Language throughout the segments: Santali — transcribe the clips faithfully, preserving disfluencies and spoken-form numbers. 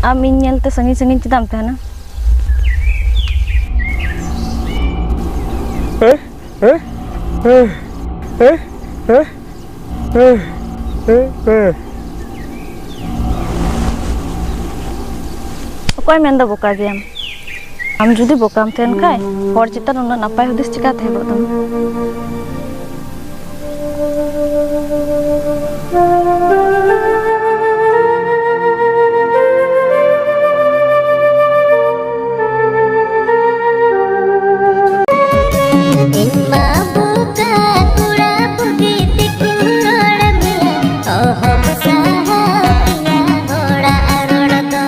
ᱟᱢ ᱤᱧ ᱧᱮᱞᱛᱮ ᱥᱟᱺᱜᱤᱧ ᱥᱟᱺᱜᱤᱧ ᱪᱮᱫᱟᱜ ᱮᱢ ᱛᱟᱦᱮᱱᱟ? ᱚᱠᱚᱭ ᱢᱮᱱᱫᱟ ᱵᱚᱠᱟ ᱜᱮᱭᱟᱢ? ᱟᱢ ᱡᱩᱫᱤ ᱵᱚᱠᱟᱢ ᱛᱟᱦᱮᱱ ᱠᱷᱟᱡ, ᱦᱚᱲ ᱪᱮᱛᱟᱱ ᱩᱱᱟᱹᱜ ᱱᱟᱯᱟᱭ ᱦᱩᱫᱤᱥ ᱪᱤᱠᱟᱹ ᱛᱟᱦᱮᱸ ᱠᱚᱜ ᱛᱟᱢᱟ? ᱤᱧ ᱢᱟ ᱵᱚᱠᱟ ᱠᱚᱲᱟ ᱵᱩᱜᱤ ᱛᱮᱠᱚ ᱨᱚᱲ ᱢᱮᱭᱟ, ᱚᱦᱚᱢ ᱥᱟᱦᱟᱣ ᱠᱮᱭᱟ ᱦᱚᱲᱟᱜ ᱨᱚᱲ ᱫᱚ᱾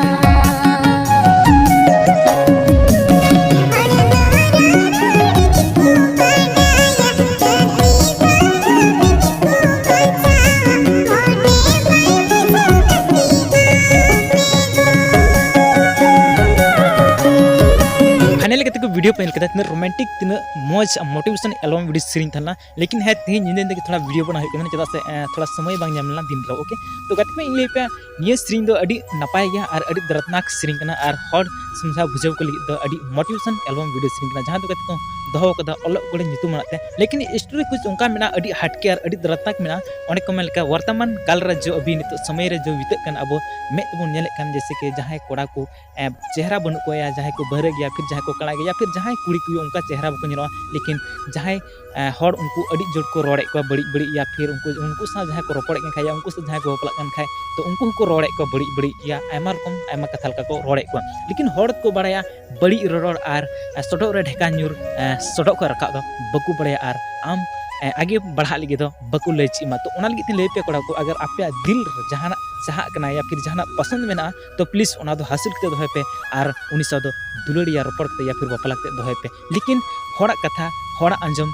Finally ᱜᱟᱛᱮ ᱠᱚ, video ᱯᱮ ᱧᱮᱞ ᱠᱮᱫᱟ, ᱛᱤᱱᱟᱹᱜ romantic, ᱛᱤᱱᱟᱹᱜ ᱢᱚᱡᱽ motivation album video ᱥᱮᱨᱮᱧ ᱛᱟᱦᱮᱸ ᱞᱮᱱᱟ᱾ ᱞᱮᱠᱤᱱ ᱦᱮᱸ, ᱛᱮᱦᱮᱧ ᱧᱤᱫᱟᱹ ᱧᱤᱫᱟᱹ ᱜᱮ ᱛᱷᱚᱲᱟ video ᱵᱮᱱᱟᱣ ᱦᱩᱭᱩᱜ ᱠᱟᱱᱟ, ᱪᱮᱫᱟᱜ ᱥᱮ, ᱮᱸ, ᱛᱷᱚᱲᱟ ᱥᱚᱢᱚᱭ ᱵᱟᱝ ᱧᱟᱢ ᱞᱮᱱᱟ ᱫᱤᱱ ᱨᱮ, okay? ᱛᱚ ᱜᱟᱛᱮ ᱠᱚ, ᱤᱧ ᱞᱟᱹᱭ ᱯᱮᱭᱟ, ᱱᱤᱭᱟᱹ ᱥᱮᱨᱮᱧ ᱫᱚ ᱟᱹᱰᱤ ᱱᱟᱯᱟᱭ ᱜᱮᱭᱟ ᱟᱨ ᱟᱹᱰᱤ ᱫᱚᱨᱫᱽᱱᱟᱠ ᱥᱮᱨᱮᱧ ᱠᱟᱱᱟ ᱟᱨ ᱦᱚᱲ ᱥᱚᱢᱡᱷᱟᱣ ᱵᱩᱡᱷᱟᱹᱣ ᱠᱚ ᱞᱟᱹᱜᱤᱫ ᱫᱚ ᱟᱹᱰᱤ motivation album video ᱥᱮᱨᱮᱧ ᱠᱟᱱᱟ, ᱡᱟᱦᱟᱸ ᱫᱚ ᱜᱟᱛᱮ ᱠᱚ ᱫᱚᱦᱚ ᱠᱟᱫᱟ ᱚᱞᱚᱜ ᱠᱚᱲᱟ ᱧᱩᱛᱩᱢ ᱟᱱᱟᱜ ᱛᱮ᱾ ᱞᱮᱠᱤᱱ story ᱠᱩᱪ ᱚᱱᱠᱟ ᱢᱮᱱᱟᱜᱼᱟ, ᱟᱹᱰᱤ ᱦᱟᱴᱠᱮ ᱟᱨ ᱟᱹᱰᱤ ᱫᱚᱨᱫᱽᱱᱟᱠ ᱢᱮᱱᱟᱜᱼᱟ᱾ ᱚᱸᱰᱮ ᱠᱚ ᱢᱮᱱ ᱞᱮᱠᱟ, ᱵᱚᱨᱛᱚᱢᱟᱱ ᱠᱟᱞ ᱨᱮ ᱡᱚ ᱟᱵᱷᱤ ᱱᱤᱛᱚᱜ ᱥᱚᱢᱚᱭ ᱨᱮ ᱡᱚ ᱵᱤᱛᱟᱹᱜ ᱠᱟᱱ ᱟᱵᱚ ᱢᱮᱫ ᱛᱮᱵᱚᱱ ᱧᱮᱞᱮᱫ ᱠᱟᱱ, ᱡᱮᱭᱥᱮ ᱠᱤ ᱡᱟᱦᱟᱸᱭ ᱠᱚᱲᱟ ᱠᱚ ᱮ, ᱪᱮᱦᱨᱟ ᱵᱟᱹᱱᱩᱜ ᱠᱚᱣᱟ, ᱭᱟ ᱡᱟᱦᱟᱸᱭ ᱠᱚ ᱵᱟᱹᱦᱨᱟᱹ ᱜᱮᱭᱟ, ᱯᱷᱤᱨ ᱡᱟᱦᱟᱸᱭ ᱠᱚ ᱠᱟᱲᱟ ᱜᱮᱭᱟ, ᱭᱟ ᱯᱷᱤᱨ ᱡᱟᱦᱟᱸᱭ ᱠᱩᱲᱤ ᱠᱚ ᱚᱱᱠᱟ ᱪᱮᱦᱨᱟ ᱵᱟᱠᱚ ᱧᱮᱞᱚᱜᱼᱟ, ᱞᱮᱠᱤᱱ ᱡᱟᱦᱟᱸᱭ, ᱮ, ᱦᱚᱲ ᱩᱱᱠᱩ ᱟᱹᱰᱤ ᱡᱳᱨ ᱠᱚ ᱨᱚᱲᱮᱫ ᱠᱚᱣᱟ ᱵᱟᱹᱲᱤᱡ ᱵᱟᱹᱲᱤᱡ, ᱭᱟ ᱯᱷᱤᱨ ᱩᱱᱠᱩ, ᱩᱱᱠᱩ ᱥᱟᱶ ᱡᱟᱦᱟᱸᱭ ᱠᱚ ᱨᱚᱯᱚᱲᱮᱫ ᱠᱟᱱ ᱠᱷᱟᱡ, ᱭᱟ ᱩᱱᱠᱩ ᱥᱟᱶ ᱡᱟᱦᱟᱸᱭ ᱠᱚ ᱵᱟᱯᱞᱟᱜ ᱠᱟᱱ ᱠᱷᱟᱡ, ᱛᱚ ᱩᱱᱠᱩ ᱦᱚᱸᱠᱚ ᱨᱚᱲᱮᱫ ᱠᱚᱣᱟ ᱵᱟᱹᱲᱤᱡ ᱵᱟᱹᱲᱤᱡ, ᱭᱟ ᱟᱭᱢᱟ ᱨᱚᱠᱚᱢ ᱟᱭᱢᱟ ᱠᱟᱛᱷᱟ ᱞᱮᱠᱟ ᱠᱚ ᱨᱚᱲᱮᱫ ᱠᱚᱣᱟ᱾ ᱞᱮᱠᱤᱱ ᱦᱚᱲ ᱠᱚ ᱵᱟᱲᱟᱭᱟ ᱵᱟᱹᱲᱤᱡ ᱨᱚᱨᱚᱲ ᱟᱨ, ᱮ, ᱥᱚᱰᱚᱜ ᱨᱮ ᱰᱷᱮᱠᱟ ᱧᱩᱨ, ᱮ, ᱥᱚᱰᱚᱜ ᱠᱷᱚᱱ ᱨᱟᱠᱟᱵ ᱫᱚ ᱵᱟᱠᱚ ᱵᱟᱲᱟᱭᱟ ᱟᱨ ᱟᱢ, ᱮ, ᱟᱜᱮ ᱵᱟᱲᱦᱟᱜ ᱞᱟᱹᱜᱤᱫ ᱫᱚ ᱵᱟᱠᱚ ᱞᱟᱹᱭ ᱪᱮᱫ ᱟᱢᱟ᱾ ᱛᱚ ᱚᱱᱟ ᱞᱟᱹᱜᱤᱫ ᱛᱤᱧ ᱞᱟᱹᱭ ᱟᱯᱮᱭᱟ ᱠᱚᱲᱟ ᱠᱚ, ᱟᱜᱟᱨ ᱟᱯᱮᱭᱟᱜ ᱫᱤᱞ ᱨᱮ ᱡᱟᱦᱟᱱᱟᱜ ᱪᱟᱦᱟᱜ ᱠᱟᱱᱟ, ᱭᱟ ᱯᱷᱤᱨ ᱡᱟᱦᱟᱱᱟᱜ ᱯᱚᱥᱚᱸᱫ ᱢᱮᱱᱟᱜᱼᱟ, ᱛᱚ please ᱚᱱᱟ ᱫᱚ ᱦᱟᱹᱥᱤᱞ ᱠᱟᱛᱮ ᱫᱚᱦᱚᱭ ᱯᱮ ᱟᱨ ᱩᱱᱤ ᱥᱟᱶ ᱫᱚ ᱫᱩᱞᱟᱹᱲᱤᱭᱟ ᱨᱚᱯᱚᱲ ᱠᱟᱛᱮ ᱭᱟ ᱯᱷᱤᱨ ᱵᱟᱯᱞᱟ ᱠᱟᱛᱮ ᱫᱚᱦᱚᱭ ᱯᱮ᱾ ᱞᱮᱠᱤᱱ ᱦᱚᱲᱟᱜ ᱠᱟᱛᱷᱟ, ᱦᱚᱲᱟᱜ ᱟᱸᱡᱚᱢ,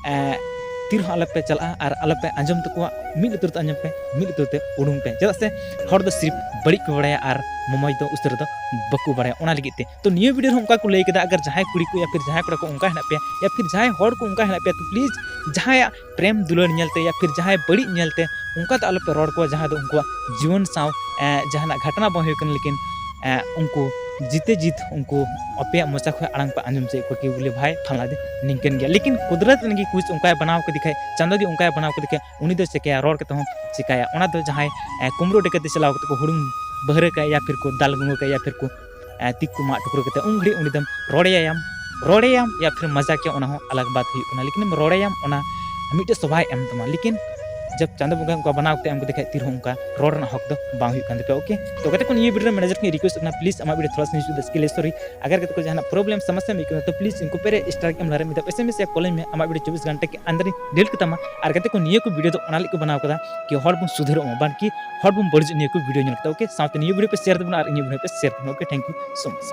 ᱮ, ᱛᱤ ᱨᱮᱦᱚᱸ ᱟᱞᱚᱯᱮ ᱪᱟᱞᱟᱜᱼᱟ ᱟᱨ ᱟᱞᱚᱯᱮ ᱟᱸᱡᱚᱢ ᱛᱟᱠᱚᱣᱟ᱾ ᱢᱤᱫ ᱞᱩᱛᱩᱨ ᱛᱮ ᱟᱸᱡᱚᱢ ᱯᱮ, ᱢᱤᱫ ᱞᱩᱛᱩᱨ ᱛᱮ ᱩᱰᱩᱝ ᱯᱮ, ᱪᱮᱫᱟᱜ ᱥᱮ ᱦᱚᱲ ᱫᱚ ᱥᱤᱨᱯ ᱵᱟᱹᱲᱤᱡ ᱠᱚ ᱵᱟᱲᱟᱭᱟ ᱟᱨ ᱢᱚᱢᱚᱡᱽ ᱫᱚ ᱩᱥᱟᱹᱨᱟ ᱫᱚ ᱵᱟᱠᱚ ᱵᱟᱲᱟᱭᱟ᱾ ᱚᱱᱟ ᱞᱟᱹᱜᱤᱫ ᱛᱮ ᱛᱚ ᱱᱤᱭᱟᱹ video ᱨᱮᱦᱚᱸ ᱚᱱᱠᱟ ᱠᱚ ᱞᱟᱹᱭ ᱠᱮᱫᱟ, ᱟᱜᱟᱨ ᱡᱟᱦᱟᱸᱭ ᱠᱩᱲᱤ ᱠᱚ ᱭᱟ ᱯᱷᱤᱨ ᱡᱟᱦᱟᱸᱭ ᱠᱚᱲᱟ ᱠᱚ ᱚᱱᱠᱟ ᱦᱮᱱᱟᱜ ᱯᱮᱭᱟ, ᱭᱟ ᱯᱷᱤᱨ ᱡᱟᱦᱟᱸᱭ ᱦᱚᱲ ᱠᱚ ᱚᱱᱠᱟ ᱦᱮᱱᱟᱜ ᱯᱮᱭᱟ, ᱛᱚ please ᱡᱟᱦᱟᱸᱭᱟᱜ ᱯᱨᱮᱢ ᱫᱩᱞᱟᱹᱲ ᱧᱮᱞᱛᱮ ᱭᱟ ᱯᱷᱤᱨ ᱡᱟᱦᱟᱸᱭ ᱵᱟᱹᱲᱤᱡ ᱧᱮᱞᱛᱮ ᱚᱱᱠᱟ ᱫᱚ ᱟᱞᱚᱯᱮ ᱨᱚᱲ ᱠᱚᱣᱟ, ᱡᱟᱦᱟᱸ ᱫᱚ ᱩᱱᱠᱩᱣᱟᱜ ᱡᱤᱭᱚᱱ ᱥᱟᱶ, ᱮ, ᱡᱟᱦᱟᱱᱟᱜ ᱜᱷᱟᱴᱱᱟ ᱵᱟᱝ ᱦᱩᱭ ᱠᱟᱱᱟ, ᱞᱮᱠᱤᱱ ᱮ, ᱩᱱᱠᱩ ᱡᱤᱛᱮ ᱡᱤᱛ ᱩᱱᱠᱩ ᱟᱯᱮᱭᱟᱜ ᱢᱚᱪᱟ ᱠᱷᱚᱱ ᱟᱲᱟᱝ ᱯᱮ ᱟᱸᱡᱚᱢ ᱦᱚᱪᱚᱭᱮᱫ ᱠᱚᱣᱟ ᱠᱤ ᱵᱚᱞᱮ ᱵᱷᱟᱭ ᱯᱷᱟᱞᱱᱟ ᱫᱤᱱ ᱱᱤᱝᱠᱟᱹᱱ ᱜᱮᱭᱟ᱾ ᱞᱮᱠᱤᱱ ᱠᱩᱫᱨᱟᱛ ᱨᱮᱱ ᱜᱮ ᱠᱩᱪ ᱚᱱᱠᱟᱭ ᱵᱮᱱᱟᱣ ᱠᱮᱫᱮ ᱠᱷᱟᱡ, ᱪᱟᱸᱫᱚ ᱜᱮ ᱚᱱᱠᱟᱭ ᱵᱮᱱᱟᱣ ᱠᱮᱫᱮ ᱠᱷᱟᱡ, ᱩᱱᱤ ᱫᱚ ᱪᱤᱠᱟᱹᱭᱟ? ᱨᱚᱲ ᱠᱟᱛᱮ ᱦᱚᱸ ᱪᱤᱠᱟᱹᱭᱟ? ᱚᱱᱟ ᱫᱚ ᱡᱟᱦᱟᱸᱭ, ᱮ, ᱠᱩᱢᱵᱽᱲᱩ ᱰᱟᱹᱠᱟᱹᱛᱤ ᱪᱟᱞᱟᱣ ᱠᱟᱛᱮ ᱠᱚ ᱦᱩᱲᱩᱝ ᱵᱟᱹᱦᱨᱟᱹ ᱠᱟᱭᱟ, ᱭᱟ ᱯᱷᱤᱨ ᱠᱚ ᱫᱟᱞ ᱜᱩᱸᱜᱩ ᱠᱟᱭᱟ, ᱭᱟ ᱯᱷᱤᱨ ᱠᱚ, ᱮ, ᱛᱤ ᱠᱚ ᱢᱟᱜ ᱴᱩᱠᱨᱟᱹ ᱠᱟᱛᱮ ᱩᱱ ᱜᱷᱟᱹᱲᱤᱡ ᱩᱱᱤ ᱫᱚᱢ ᱨᱚᱲᱮᱭᱟᱭᱟᱢ, ᱨᱚᱲᱮᱭᱟᱢ ᱭᱟ ᱯᱷᱤᱨ ᱢᱟᱡᱟᱠ ᱭᱟ, ᱚᱱᱟ ᱦᱚᱸ ᱟᱞᱟᱜᱽ ᱵᱟᱛ ᱦᱩᱭᱩᱜ ᱠᱟᱱᱟ᱾ ᱞᱮᱠᱤᱱ ᱮᱢ ᱨᱚᱲᱮᱭᱟᱢ, ᱚᱱᱟ ᱢᱤᱫᱴᱮᱡ ᱥᱚᱵᱷᱟᱭ ᱮᱢ ᱛᱟᱢᱟ᱾ ᱞᱮᱠᱤᱱ ᱡᱟᱵ ᱪᱟᱸᱫᱚ ᱵᱚᱸᱜᱟ ᱚᱱᱠᱟ ᱵᱮᱱᱟᱣ ᱠᱟᱛᱮ ᱮᱢ ᱠᱮᱫᱮ ᱠᱷᱟᱡ, ᱛᱤᱨᱦᱚᱸ ᱚᱱᱠᱟ ᱨᱚᱲ ᱨᱮᱱᱟᱜ ᱦᱚᱠ ᱫᱚ ᱵᱟᱝ ᱦᱩᱭᱩᱜ ᱠᱟᱱ ᱛᱟᱯᱮᱭᱟ᱾ ᱳᱠᱮ, ᱛᱚ ᱜᱟᱛᱮ ᱠᱚ, ᱱᱤᱭᱟᱹ ᱵᱷᱤᱰᱤᱭᱳ ᱨᱮ ᱢᱮᱱᱮᱡᱟᱨ ᱴᱷᱮᱱ ᱨᱤᱠᱩᱭᱮᱥᱴ ᱠᱟᱱᱟ, ᱯᱞᱤᱡ ᱟᱢᱟᱜ ᱵᱷᱤᱰᱤᱭᱳ ᱛᱷᱚᱲᱟ ᱥᱟ ᱱᱤᱡᱩ ᱫᱚ ᱥᱠᱮᱞᱮᱥᱚᱨᱤ, ᱟᱜᱟᱨ ᱜᱟᱛᱮ ᱠᱚ ᱡᱟᱦᱟᱱᱟᱜ ᱯᱨᱚᱵᱞᱮᱢ ᱥᱚᱢᱚᱥᱥᱟ ᱢᱤᱫ ᱠᱟᱱᱟ, ᱛᱚ ᱯᱞᱤᱡ ᱤᱱᱠᱩ ᱯᱮᱨᱮ ᱥᱴᱟᱨ ᱮᱢ ᱞᱟᱨᱮ ᱢᱤᱫ ᱮᱥ ᱮᱢ ᱮᱥ ᱭᱟ ᱠᱚᱞ ᱟᱹᱧ ᱢᱮ, ᱟᱢᱟᱜ ᱵᱷᱤᱰᱤᱭᱳ ᱪᱚᱵᱵᱤᱥ ᱜᱷᱚᱱᱴᱟ ᱠᱮ ᱟᱱᱫᱟᱨ ᱤᱧ ᱰᱤᱞᱤᱴ ᱠᱟᱛᱟᱢᱟ᱾ ᱟᱨ ᱜᱟᱛᱮ ᱠᱚ, ᱱᱤᱭᱟᱹ ᱠᱚ ᱵᱷᱤᱰᱤᱭᱳ ᱫᱚ ᱚᱱᱟ ᱞᱟᱹᱜᱤᱫ ᱠᱚ ᱵᱮᱱᱟᱣ ᱠᱟᱫᱟ ᱠᱤ ᱦᱚᱲ ᱵᱚᱱ ᱥᱩᱫᱷᱟᱹᱨᱚᱜ ᱢᱟ, ᱵᱟᱝ ᱠᱤ ᱦᱚᱲ ᱵᱚᱱ ᱵᱟᱹᱲᱤᱡᱚᱜ ᱱᱤᱭᱟᱹ ᱠᱚ ᱵᱷᱤᱰᱤᱭᱳ ᱧᱮᱞ ᱠᱟᱛᱮ᱾ ᱳᱠᱮ, ᱥᱟᱶᱛᱮ ᱱᱤᱭᱟᱹ ᱵᱷᱤᱰᱤᱭᱳ ᱯᱮ ᱥᱮᱭᱟᱨ ᱛᱟᱵᱚᱱᱟ ᱟᱨ ᱤᱧᱟᱹᱜ ᱵᱷᱤᱰᱤᱭᱳ ᱯᱮ ᱥᱮᱭᱟᱨ ᱛᱟᱵᱚᱱᱟ᱾ Okay, thank you so much᱾